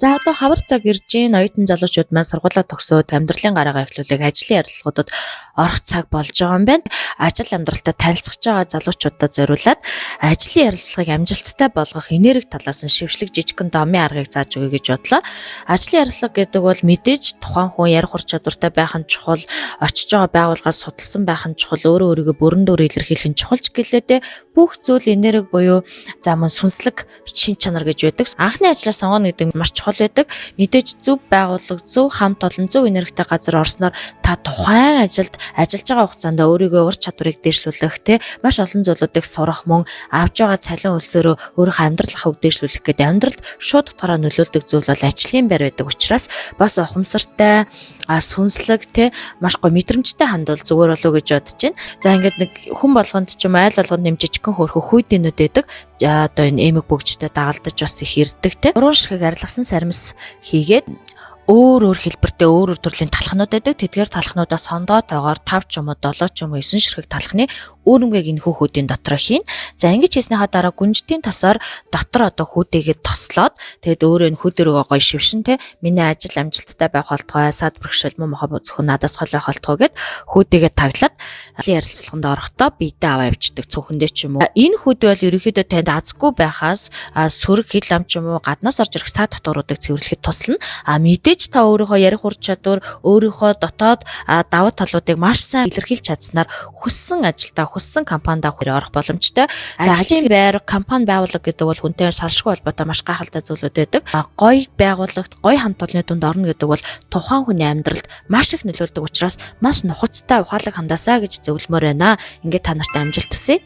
За, одоо хавар цаг ирж гин. Оюутан залуучууд маань сургуулаа төгсөөд амьдралын гараагаа эхлүүлэх, ажлын ярилцлагуудад орох цаг болж байгаа юм байна. Ажил амьдралтай танилцж байгаа залуучуудад зориулаад ажлын ярилцлагыг амжилттай болгох энерги талаас нь шившлэг жижигхэн домын аргыг зааж өгье гэж бодлоо. Ажлын ярилцлага гэдэг бол мэдээж тухайн хүн ярих ур чадвартай байх нь чухал, очиж байгаа байгууллагаас судалсан байх нь чухал, өөрөө өөрийгөө бүрэн дүүрэн илэрхийлэх нь чухал ч гэлээ дээ. Бүх зүйл энерги буюу за мөн сүнслэг чин чанар гэж байдаг. Анхны ажлаа сонгоно гэдэг нь маш чухал байдаг. Мэдээж зөв байгууллага, зөв хамт олон, зөв энергитэй газар орсноор та тухайн ажилд ажиллаж байгаа хугацаанд өөрийгөө ур чадварыг дээшлүүлэх, те, маш олон зүйлүүдийг сурах, мөн авж байгаа цалин хөлсөөрөө өөрийнхөө амьдрал ахуйг дээшлүүлэх гэдэг амьдралд шууд утгаараа нөлөөлдөг зүйл бол ажлын байр байдаг учраас бас ухамсартай, сүнслэг, те, маш гоё мэдрэмжтэй хандвал зүгээр болов уу гэж бодож байна. За, ингээд нэг хүн болгонд ч юм, айл болгонд нэм жижигхэн хөөрхөн хүйдэнүүд байдаг. Одоо энэ эмэг бөгжтэй дагалдаж бас их ирдэг, те. Гурван ширхэг арилгасан сармис хийгээд өөр өөр хэлбэртэй, өөр өөр төрлийн талхнууд байдаг. Тэдгээр талхнуудаа сондоо тоогоор 5 ч юм уу, 7 ч юм уу, 9 ширхэг талхны үүрэмгийг энэхүү хүүдийн дотор хийн. За, ингэж хийснийхаа дараа гүнжтийн тосоор дотор одоо хүүдийгээ тослоод, тэгээд өөрөө энэ хүүдэрөө гоё шившин, те, миний ажил амжилттай байх болтугай, сад бэрхшээл муу мохоо зөвхөн надаас хол байх болтугай гэд хүүдийгээ таглаад ярилцлаганд орохдоо биедээ аваа явчихдаг, цөөхөндөө ч юм уу. Энэ хүүд бол ерөнхийдөө танд азгүй байхаас сөрөг хил ам ч юм уу, гаднаас орж ирэх саад татваруудыг цэвэрлэхэд туслана. А мэдээж та өөрийнхөө ярих ур чадвар, өөрийнхөө дотоод давуу талуудыг маш сайн илэрхийлж чадсанаар хүссэн ажилдаа, хүссэн компанида орох боломжтой. Ажлын байр, компани, байгууллага гэдэг бол хүнтэй салшгүй холбоотой маш гайхалтай зүйлүүд байдаг. Гоё байгууллагт, гоё хамт олонны дунд орно гэдэг бол тухайн хүний амьдралд маш их нөлөөлдөг учраас маш нухацтай, ухаалаг хандаасаа гэж зөвлөмөр байна. Ингээд та нарт амжилт хүсье.